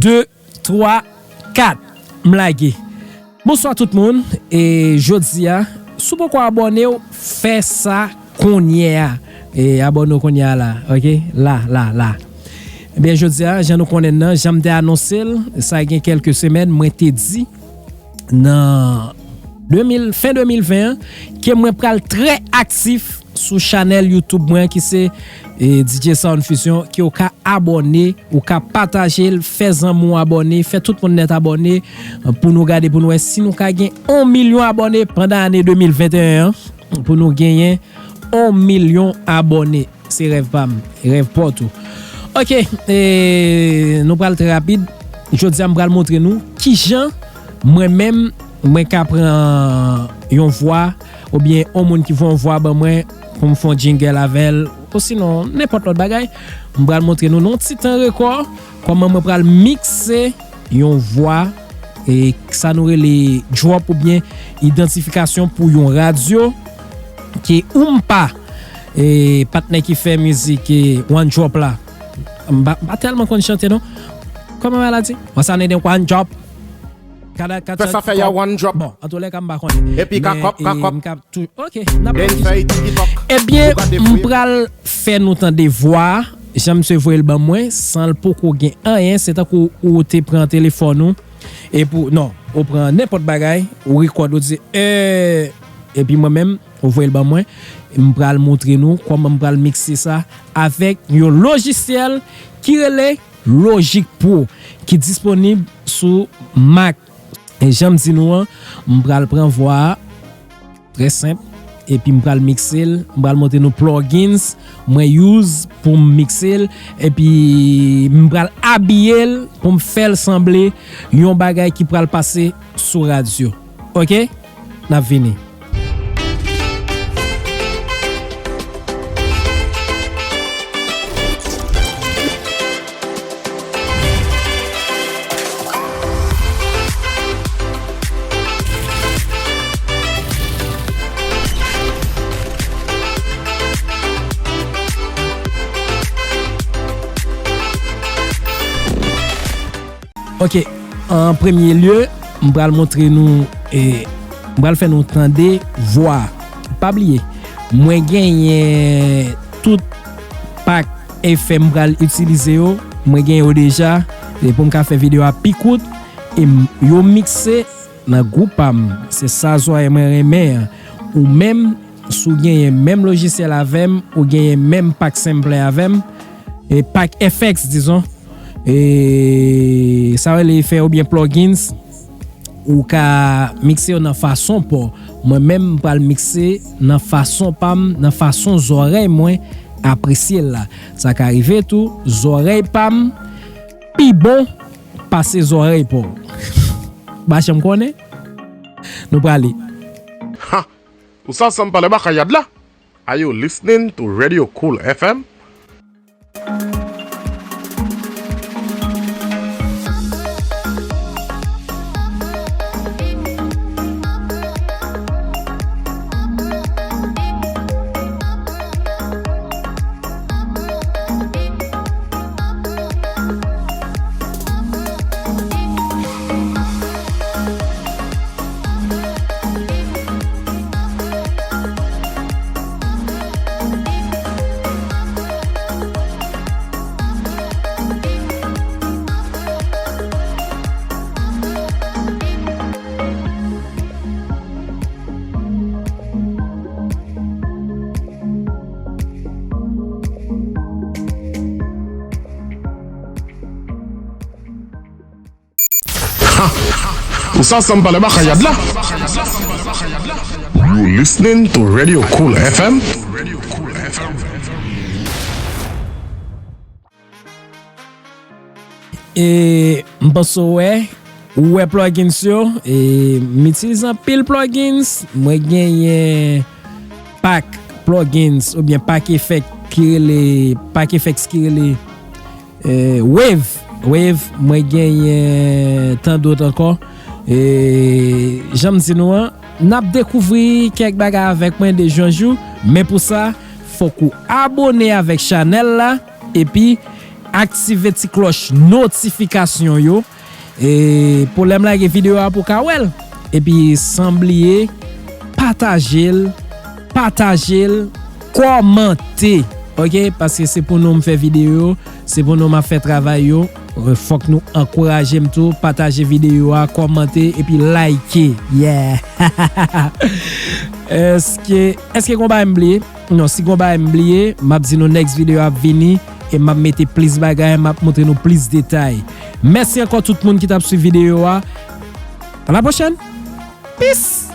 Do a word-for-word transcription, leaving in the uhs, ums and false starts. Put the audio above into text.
de, twa, kat. M lage. Bonswa tout moun. E jodi a, si w poko abòne w, fè sa kounye a. E abòne w kounye a la, oke? La, la, la. Ebyen, jodi a, jan nou konnen nan, jan m te anonse l, sa gen kèlke semèn, mwen te di nan de mil, fen de mil ven an, ke mwen pral trè aktif sou chanèl YouTube mwen ki se, e, D J Sound Fusion, ke w ka abòne, ou ka pataje l, fè zanmi w abòne, fè tout moun nèt abòne, pou nou gade, pou nou wè si nou ka gen yon milyon abòne pandan ane de mil venteyen an, pou nou genyen yon milyon abòne. Se rèv pa m, rèv pa w tou. Oke, e, nou pral trè rapid. Jodi a, m pral montre nou kijan mwen menm, mwen ka pran yon vwa, oubyen yon moun ki voye yon vwa ban mwen pou m fè yon jingle avè l, osinon nenpòt lòt bagay. M pral montre nou nan yon ti tan rekò kòman mwen pral mikse yon vwa, e sa nou rele drop oubyen idantifikasyon pou yon radyo, ki ou m pa, e patnè ki fè mizik, e, One Drop la. M pa, m pa tèlman konn chante non. Kòman maladi? Mwen sa nede One Drop. Kada, kada, Fè sa fè ya One Drop. Bon, antoulèka m pa konnen. Epi Men, kakòp, e, kakòp. M ka tou, oke, n ap Den fèy tiki tòk. Ebyen, Ou ka m defouye. pral fè nou tande vwa a, jan misye voye l ban mwen, san l poko gen anyen, se tankou ou te pran telefòn ou, e pou, non, ou pran nenpòt bagay, ou rekòd, ou di, e, epi mwen menm, ou voye l ban mwen, m pral montre nou kòman m pral mikse sa avèk yon lojisyèl ki rele Logic Pro, ki disponib sou Mac. E jan m di nou an, m pral pran vwa a, trè senp, epi m pral mikse l, m pral montre nou plugins mwen use pou m mikse l, epi m pral abiye l pou m fè l sanble yon bagay ki pral pase sou radyo. Oke? N ap vini. Ok, an premye lye, m pral montre nou, e, m pral fè nou tande vwa. Pa bliye, mwen genyen tout pak efè m pral itilize yo, mwen genyen yo deja, e pou m ka fè videyo a pi kout, e m, yo mikse nan gou pa m. Se sa zòrèy mwen renmen an. Ou menm, si w genyen menm lojisyèl avè m, ou genyen menm pak sampler avè m, e pak F X, dizon, e sa yo rele efè oubyen plugins, ou ka mikse yo nan fason pa w. Mwen menm, m pral mikse nan fason pa m, nan fason zòrèy mwen apresye l la. Sa ka rive tou, zòrèy pa m pi bon pase zòrèy pa w. Ou pa janm konnen? Nou prale. Ha! Ou sa sanm pale makayad la? Are you listening to Radio Cool F M? Ou sa sanm pale makayad la? You listening to Radio Cool F M? E, m panse w wè, ou wè plugins yo, e, m itilize anpil plugins, mwen genyen pak plugins oubyen pak efèk ki rele, pak efèk ki rele, e, Wave. Wave, mwen genyen tan dòt ankò. E, jan m di nou an, n ap dekouvri kèk bagay avèk mwen de jou an jou, men pou sa, fòk ou abòne avèk chanèl la, epi aktive ti klòch notifikasyon yo. E pou lè m lage videyo a pou ka wè l. Epi san bliye, pataje l, pataje l, kòmante. Ok, paske se pou nou m fè videyo, se pou nou m ap fè travay yo. Fòk nou ankouraje m tou, pataje videyo a, kòmante epi like. Yeah. Èske, èske gon bagay m bliye? Non, si gon bagay m bliye, m ap di nou next videyo ap vini e m ap mete plis bagay, m ap montre nou plis detay. Mèsi ankò tout moun ki t ap swiv videyo a. A la pwochèn. Peace.